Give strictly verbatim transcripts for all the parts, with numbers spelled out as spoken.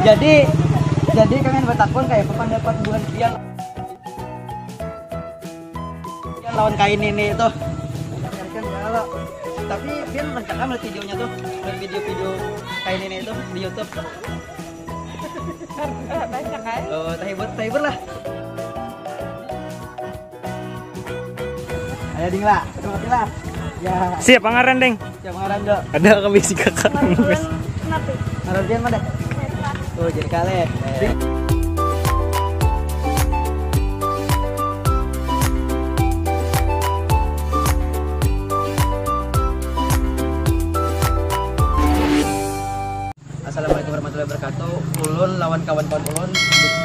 Jadi, jadi kami batakun kaya apa pandapat buhan pian, pian lawan kain ini tuh. Tapi pian rancak melihat videonya tuh, melihat video-video kain ini tuh di YouTube. Banyak kan? Oh, tahibur, tahibur lah. Ayo ding lah, terima kasih lah. Ya. Siapa ngaran ding? Siapa ngaran do? Ada kami si kakak. Ngaran pian mana? Oh, jadi kale. Assalamualaikum warahmatullahi wabarakatuh. Ulun lawan kawan-kawan ulun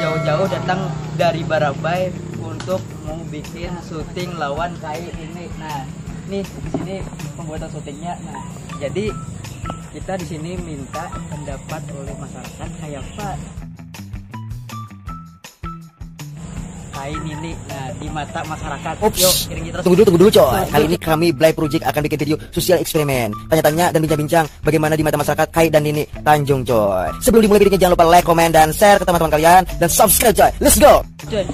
jauh-jauh datang dari Barabai untuk mau bikin syuting lawan kai ini. Nah, nih di sini pembuatan syutingnya. Nah, jadi kita di sini minta pendapat oleh masyarakat kayak apa kain ini, nah, di mata masyarakat. Ups. Yuk, kirim kita terus. Tunggu dulu, tunggu dulu, coy. Kali ini kami Blay Project akan bikin video sosial eksperimen. Tanya-tanya dan bincang-bincang bagaimana di mata masyarakat Kai dan Nini Tanjung, coy. Sebelum dimulai videonya, jangan lupa like, comment, dan share ke teman-teman kalian. Dan subscribe, coy. Let's go! Terus.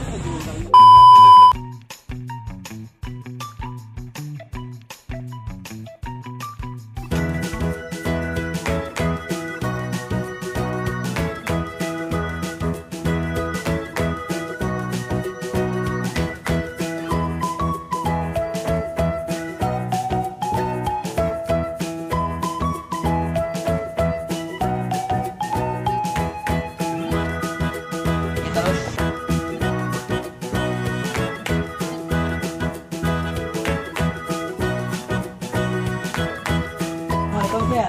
Assalamualaikum, ya.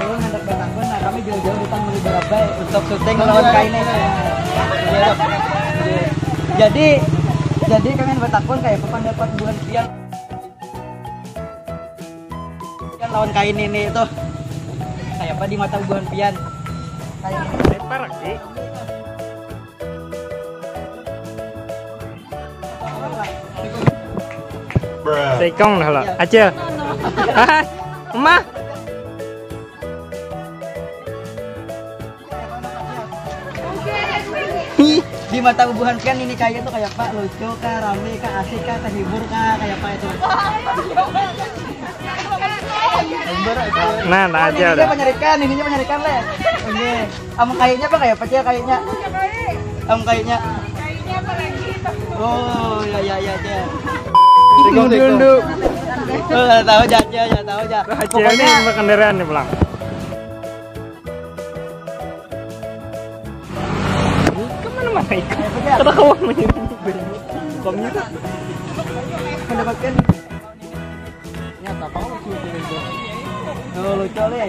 Ulun handak batakun, nah, kami jauh-jauh datang dari Barabai untuk syuting lawan kain ini. Jadi, jadi kami batakun kayak apa pendapat buhan pian, pian lawan kain ini tuh. Kayak apa di mata buhan pian? Kayak apa? Lempar lagi. Tekong dah lah. Acil. Ah, Emah. Ih, di mata bubuhan pian ini kaya tuh kayak apa? Lucu kah, rame kah, asik kah, terhibur kah, kayak apa itu? Nah, nah, oh, aja ininya udah. Penyarikan, ininya penyarikan, Le. Oke. Am kayaknya apa kayak apa, Cil, kayaknya? Am kayaknya. Kayaknya apa lagi? Oh, ya, ya, ya, Cil. Diundu-undu. Oh, ya tahu aja, Cil, ya tahu aja. Lah, Cil, pokoknya ini berkendaraan nih pulang. Kemana-mana ikut. Kayak apa, Cil? Kata kawan main. Bukan gitu. Mendapatkan. Nyata, apa lucu itu? Oh, lucu, Le.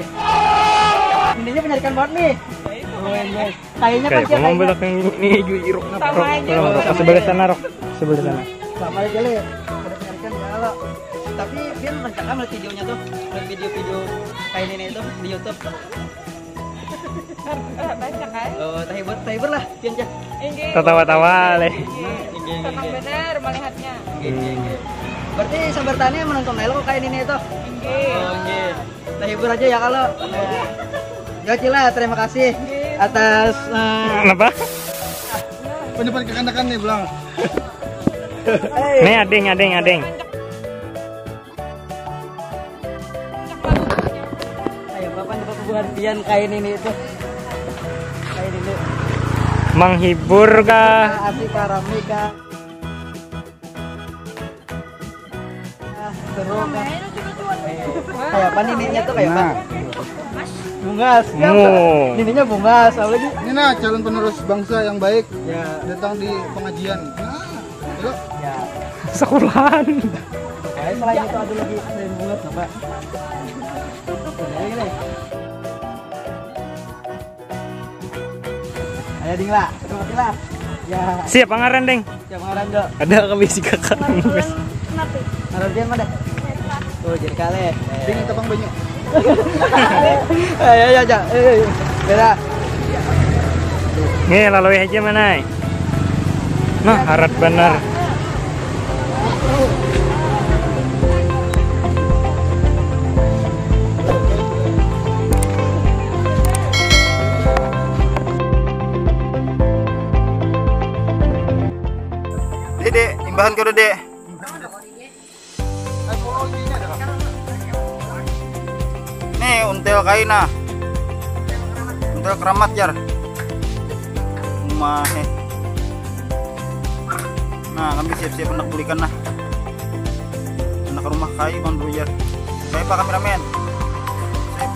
Intinya penarikan banget nih. Oh, yes. Kayaknya kayak kan dia mau kayaknya belakang ini, ju iruk. Sama aja. Rok, rok, rok, sebelah sana, Rok. Sebelah sana. Sama aja, Le. Udah penarikan ya, lo. Tapi dia rencana melihat videonya tuh, melihat video-video kayak ini tuh di YouTube. Banyak kan? Oh, terhibur, terhibur lah, pian, Cah. Inggih. Tatawa-tawa, Le. Inggih, inggih, senang inggih. Benar melihatnya. Inggih, inggih, inggih. Berarti sabar tani menonton Naila kok kayak ini tuh. Inggih. Oh, inggih. Terhibur aja ya kalau. Ya, Cila, terima kasih atas, eh, kenapa? Pendapat kekanakan nih, Blang. Nih, ading, ading, ading. Ayo, Bapak, Bapak, bukan pian kain ini itu. Kain ini. Menghibur kah? Asik, rame kah? Ah, seru kah? Kayak apa nih, Nininya tuh kayak apa? Nah. Bungas. Ya, Nininya bungas, apa lagi? Ini nah, calon penerus bangsa yang baik. Ya. Datang di pengajian. Nah, yuk. Ya. Sekolahan. Kayak selain itu ada lagi, selain bungas apa? Ada lagi, Le. Ayo, ding lah, terima kasih lah. Ya. Siapa ngaran, ding? Siapa ngaran, Dok? Ada kami si kakak. Ngaran dia mana? Oh, jadi kale. Ding, tepang banyu. Ayo, ayo, ayo. Eh, beda. Nih, lalui aja mana? Nah, harat bener. Tahan kau, Dek. Nih, until kaina. Until keramat, jar. Umah, eh. Nah, kami siap-siap hendak bulikan, nah. Anak rumah kai, Bang, dulu, jar. Baik, Pak kameramen. Sip.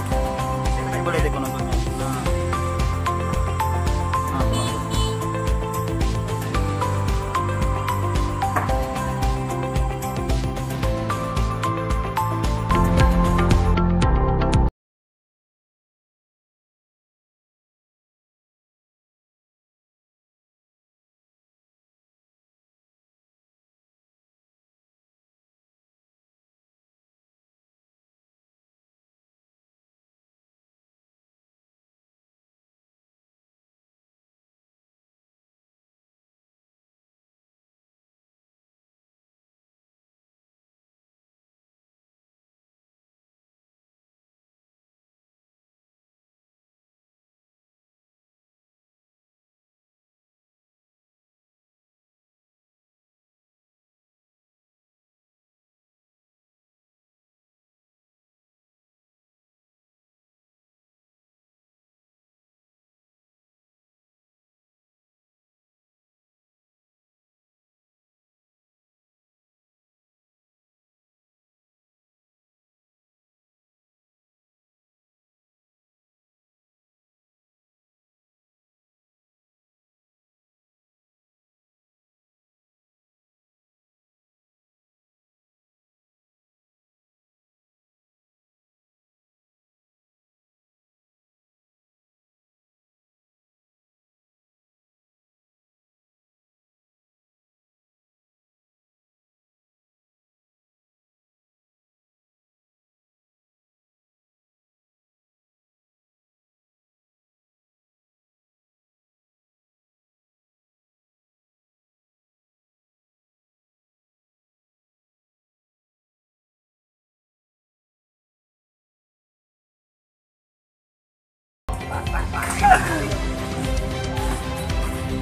Sip, boleh deh penontonnya. Nah. Nah, penonton.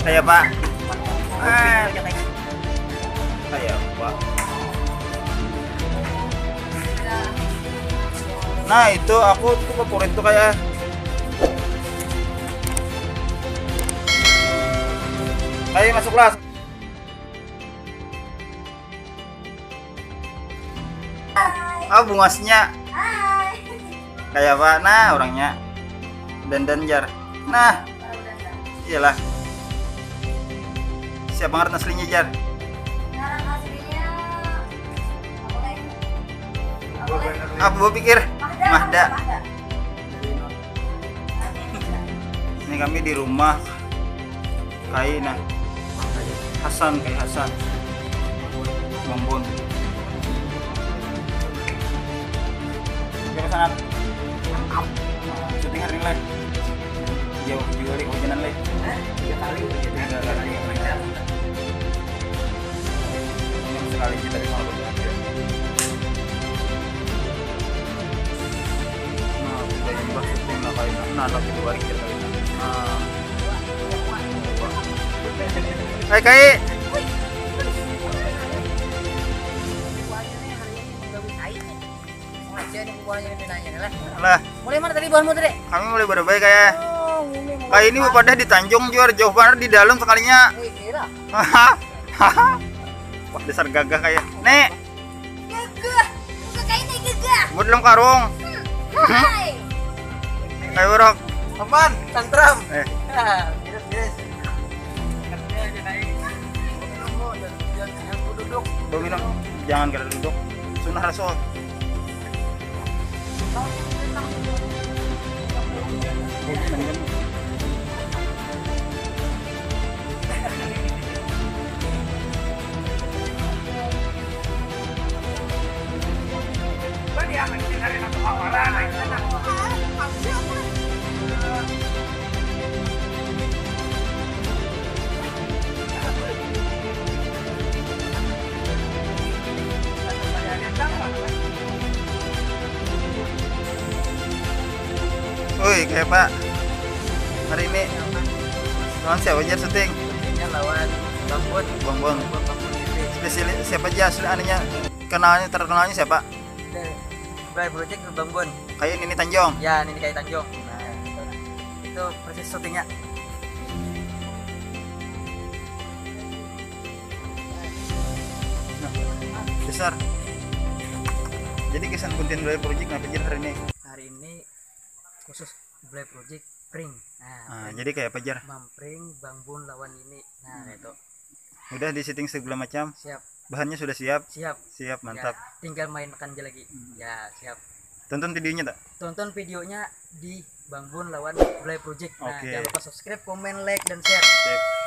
Kayak apa? Ah, kayak apa? Nah, itu aku tuh favorit tuh kayak. Ayo masuklah. Ah, bungasnya. Kayak apa? Nah, orangnya. Dandan, jar. Nah. Iyalah. Siapa ngaran aslinya, jar? Ngaran aslinya apa, Kak? Apa pikir? Mahda. Mahda. Mahda. Ini kami di rumah Kai, nah. Hasan, Kai Hasan. Bambun. Oke, Hasan. Syuting hari ini, Leh. Jauh juga, Leh, hujanan, Leh. Tiga kali, tiga kali. Yang sekali kita di sana. Nah, kita imbah syuting lah, Kai. Nah, lagi dua hari kita, Kai. Nah. Hai, Kai. Lah. Mulai mana tadi buahmu tadi? Kami mulai Barabai, Kai. Oh, ini mau Kai ini makan. Bapadah di Tanjung, juar, jauh banget di dalam sekalinya. Wih, gila. Wah, dasar gagah, Kai. Nek. Gagah. Bukan kayak ini gagah. Buat dalam karung. Hmm. Hai. Kayak orang. Aman, tantram. Eh. Nah, beres, beres. Kerja aja, Kai. Duduk. Gue bilang, jangan kada duduk. Sunnah Rasul. Woi, kayak apa hari ini? Lawan siapa aja syuting? Ini lawan Bambun. Bambun. Bambun, Bambun. Spesialis siapa aja asli anunya, kenalnya, terkenalnya siapa? Dari Bray Project ke Bang Bon. Kayak Nini Tanjung. Ya, ini kayak Tanjung. Nah, itu, nah. Itu proses syutingnya. Besar. Jadi kesan konten Bray Project apa aja hari ini? Hari ini khusus Bray Project prank. Nah, Nah, prank. Jadi kayak apa aja? Mamprank Bang Bon lawan ini. Nah, itu. Udah di setting segala macam. Siap, Bahannya sudah siap. siap. Siap, mantap. Ya, tinggal mainkan aja lagi. Ya, siap. Tonton videonya tak? Tonton videonya di Bang Bon lawan Bray Project. Nah, Oke. Jangan lupa subscribe, komen, like, dan share. Sip.